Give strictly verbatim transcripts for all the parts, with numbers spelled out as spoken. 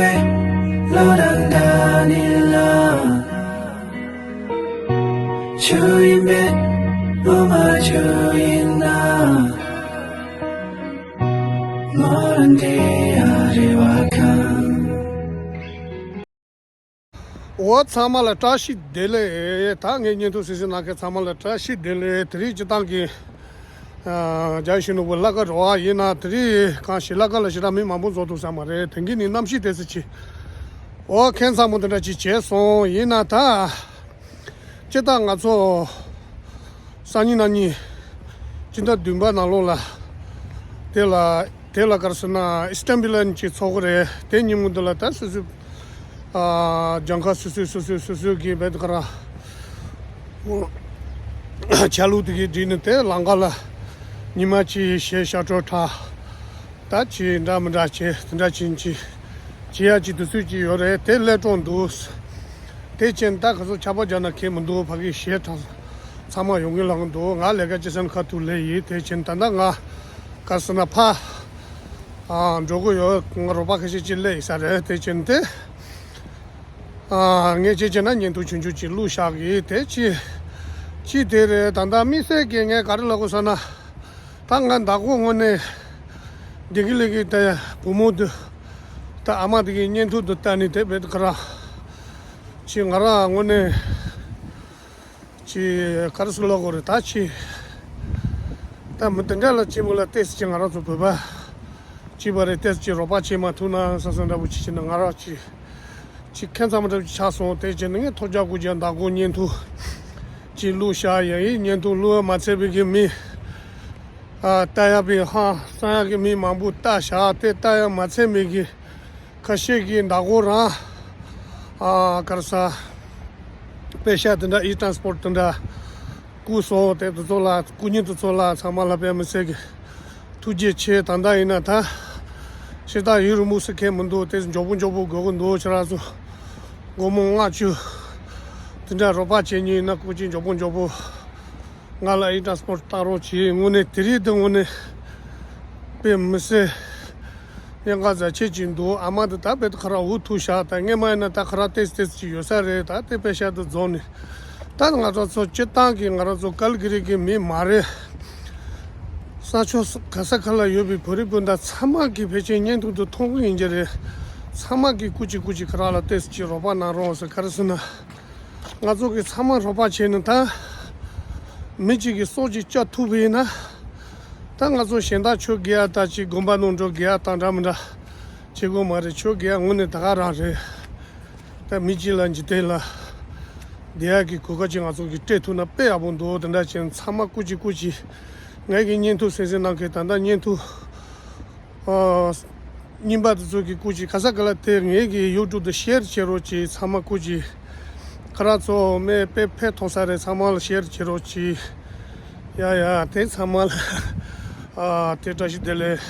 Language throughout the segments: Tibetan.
བློ་དང་འདྲ་ནི་ལ། ཆུ་ཡིན་པས་བློ་མ་ཆུ་ཡིན་ན། མོ་རང་དེ་ཡ་རེ་བ་ཁང་། འོ་ཚང་མ་ལ་བཀྲ་ཤིས་བདེ་ལེགས། ད་ངའི་བརྙན་ཐུང་གཟིགས་གཟིགས་གནང་མཁན་ཚང་མ་ལ་བཀྲ་ཤིས་བདེ་ལེགས། དེ་རིང་སྤྱིར་བཏང་གི་ཨ་རྒྱ་ཡི་ཤུ་ནུ་བུ་གླ་ཁ་རོ་ཨ་ཡིན་ན་དེ་རིང་གང་ཞིག་གླ་ཁ་ལ་ཞེ་དྲག་མི་མང་པོ་འཛོམས་འདུག་ས་མ་རེད། དེང་གི་ནི་གནམ་གཤིས་དེ་ཚོ་ཅི། འོ་ཁྱེད་ཚང་མ་དེ་འདྲ་ཅིག་བྱས་སོང་ཡིན་ན་ད། སྤྱིར་བཏང་ང་ཚོ་སང་ཉིན་གནངས་ཉིན་སྤྱི་ཟླ་བདུན་པ་ནང་ལོགས་ལ་དེ་ལ་དེ་ལ་ག་རེ་ཟེར་ན་ཨི་སི་ཊན་བི་ལན་གྱི་ཚོགས་རེད། དེ་ཉིན་མོ་འདི་ལ་ད་སོ་སོའི་ཨ་ལྗང་ཁ་སོ་སོའི་སོ་སོའི་སོ་སོའི་གི་བེད་ག་ར་ཆ་ལུགས་དེ་གི་བསྒྲིགས་ནས་དེ་ལམ་ཁ་ལ་ཉི་མ་གཅིག་ཞེ་ཤ་སྤྲོ་ཁྲ། ད་ཅི་འདྲ་མི་འདྲ་བྱེད་དེ་འདྲ་བྱེད་ཅི་བྱེད་ཡ་ཅི་དུས་ཚོད་ཅི་ཡོད་རེད། དེ་སླེབས་གྲོངས་འདུག་དེ་ཕྱིན་ད་ཁ་སོ་ཆར་པ་རྒྱག་ན་ཁེལ་མི་འདུག་ཕ་གི་གཞས་གྲགས་ཚང་མ་ཡོང་གི་ལངས་འདུག་ང་ལས་ཀ་ཅི་སེམས་ཁ་ཐུག་ལས་ཡིན། དེ་ཕྱིན་ད་ལྟ་ང་ག་སོ་ན་ཕ་ཨ་འགྲོ་གི་ཡོད། ང་རོགས་པ་ཁ་ཤས་ཅིག་སླེབས་ཡིན་ས་རེད། དེ་ཕྱིན་དེ་ཨ་ངས་ཅི་བྱས་ན་བརྙན་ཐུང་ཆུང་ཆུང་ཅིག་བླུགས་བཞག་གི་དེ་ཅི་ཅི་དེ་རེད། ད་ལྟ་དམིགས་བསལ་གྱི་ངས་ག་རེ་ལབ་དགོས་ས་ན། ད་ང་ཟླ་གོང་དངོས་གནས་བདེ་སྐྱིད་ལགས་ཀྱི་ད་བུ་མོ་དུ་ད་ཨ་མ་དེ་གི་བརྙན་ཐུང་དུ་ལྟ་ནི་དེ་བེད་ཁ་ར་ཅི་ང་རང་དངོས་གནས་ཅི་ག་རེ་ཟེར་ལབ་དགོས་རེད། ད་ཅི་ད་མི་དེ་འདྲ་ལ་ཅི་མོ་ལ་ཏེས་ཅི་ང་རང་ཚོ་བོད་པ་ཅི་བ་རེད། ཏེས་ཅི་རོགས་པ་བྱེད་མ་ཐུབ་ན་ས་ས་འདྲ་བོ་ཅི་བྱེད་ན་ང་རང་ཅི། ཅིག་ཁྱད་མཚར་མ་འདྲ་ཅིག་ཆགས་སོང་། དེ་བྱས་ནས་ངས་ཐོ་རྒྱག་དགོས་ཀྱང་བདག་པོ་བརྙན་ཐུང་ཅིག་བླུགས་བཞག་ཡ་ཡིན། བརྙན་ཐུང་བླུགས་མ་ཚད་པའི་གི་མི་ཨ་ལྟ་ཡ་པའི་ཧང་སང་ཡ་གི་མི་མང་པོ་ལྟ་བཞག་དེ་ལྟ་ཡ་མ་ཚད་མི་གི་ཁ་ཤས་ཀྱི་བདག་པོ་རང་ཨ་ག་རེ་ཟ་པེ་ཤ་དེ་འདྲ་ཨི་ཊན་སི་པོར་ཊི་དེ་འདྲ་བསྐུར་སོང་། དེ་དེ་ཚོ་ལ་སྐུ་ཉིད་དེ་ཚོ་ལ་ཚང་མ་ལ་དཔེ་མི་སྲིད་གི་ཐུགས་རྗེ་ཆེ། ད་ལྟ་ཡིན་ན་ད་ཤི་ད་ཡུན་རིང་པོ་སི་ཁེལ་མི་འདུག་དེ་མགྱོགས་པོ་མགྱོགས་པོ་དགོས་ཀྱི་འདུག་ཁྱེད་རང་ཚོ་སྒོར་མོ་ལྔ་བཅུ་དེ་འདྲ་རོགས་པ་བྱེད་མཁན་ཡིན་ན་སྐུ་མཁྱེན་མགྱོགས་པོ་མགྱོགས་པོ་ང་ལ་ཨི་ཊན་སི་པོར་ཊི་བཏང་རོགས་གྱིས། དངོས་གནས་དེ་རིང་འདི་དངོས་གནས་དཔེ་མི་སྲིད་གཡང་ཁ་ཟ་ཆེ་ཅིག་འདུག་ཨ་མ་འདི་ད་དཔེ་ཁ་ར་འུ་ཐུག་བཞག་ད་སྔས་མ་ཡིན་ན་ད་ཁ་ར་ཏེས་ཏེས་ཅིག་ཡོད་ས་རེད། ད་དེ་པེ་ཤ་དེ་རྫོགས་ནས། ད་ང་རང་ཚོ་སྤྱིར་བཏང་གི་ང་རང་ཚོ་ཀལ་གྷི་རི་གི་མི་མ་རེད། ས་ཕྱོགས་ག་ས་ག་ལ་ཡོད་པའི་བོད་རིགས་སྤུན་ཟླ་ཚང་མ་གིས་ཕལ་ཆེར་བརྙན་ཐུང་དུ་མཐོང་གི་ཡིན་གྱི་རེད། ཚང་མ་གིས་སྐུ་མཁྱེན་སྐུ་མཁྱེན་ཁྱེད་རང་ལ་ཏོག་ཙམ་ཅིག་རོགས་པ་གནང་རོགས་ཟེར། ག་རེ་ཟེར་ན། ང་ཚོ་གིས་ཚང་མ་རོགས་པ་བྱས་ན་ད། མི་གཅིག་གིས་སྲོག་ཅིག་བཅད་ཐུབ་པ་ཡིན་ན། ད་ང་ཚོ་གཞན་དག་ཆོས་དགེ་བ་ད་ཅིག་དགོན་པ་ནང་འགྲོ་དགེ་བ་དང་འདྲ་མི་འདྲ་བྱེད་དགོས་མ་རེད། ཆོས་དགེ་བ་དངོས་གནས་ད་ག་རང་རེད། ད་མི་གཅིག་ལ་འཇིག་རྟེན་ལ་བདེ་ཡག་གི་གོ་སྐབས་ཅིག་ང་ཚོ་གིས་སྤྲད་ཐུབ་ན་དཔེ་ཡག་པོ་འདུག་དེ་འདྲ་བྱས་ཚང་མ་སྐུ་མཁྱེན་སྐུ་མཁྱེན། ངའི་གི་བརྙན་ཐུང་གཟིགས་གཟིགས་གནང་མཁན་ད་ལྟ་བརྙན་ཐུང་ཨ་རྙིང་པ་དེ་ཚོ་གི་སྐུ་མཁྱེན་ག་ས་ག་ལ་དེ་ངའི་གི་ཡུ་ཊུབ་དུ་ཤེར་བྱེད་རོགས་གྱིས། ཚང་མ་སྐུ་མཁྱེན་ཁ་ར་ཚོ་མེ་དཔེ་ཕེ་ཐོང་ས་རེད། ཚང་མ་ལ་ཤེར་བྱེད་རོགས་གྱིས། ཡ་ཡ་དེ་ཚང་མ་ལ་ཨ་དེ་བཀྲ་ཤིས་བདེ་ལེགས།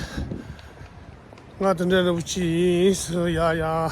ང་དེ་འདྲ་རེ་བོ་ཅི་ཡིན་ཟེར་ཡ་ཡ།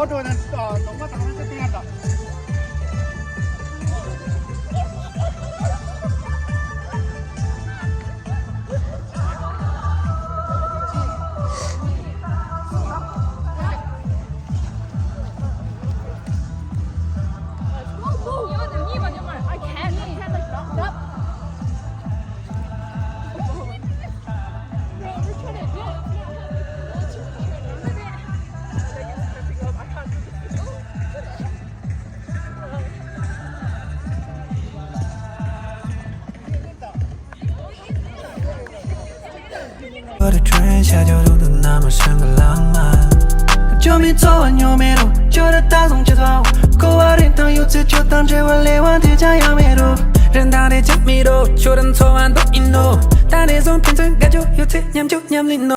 ཨོ་ཏོ་ནང་ནང་མ་དང་ནང་ཚེ་ཏེ་ཡར་དང་།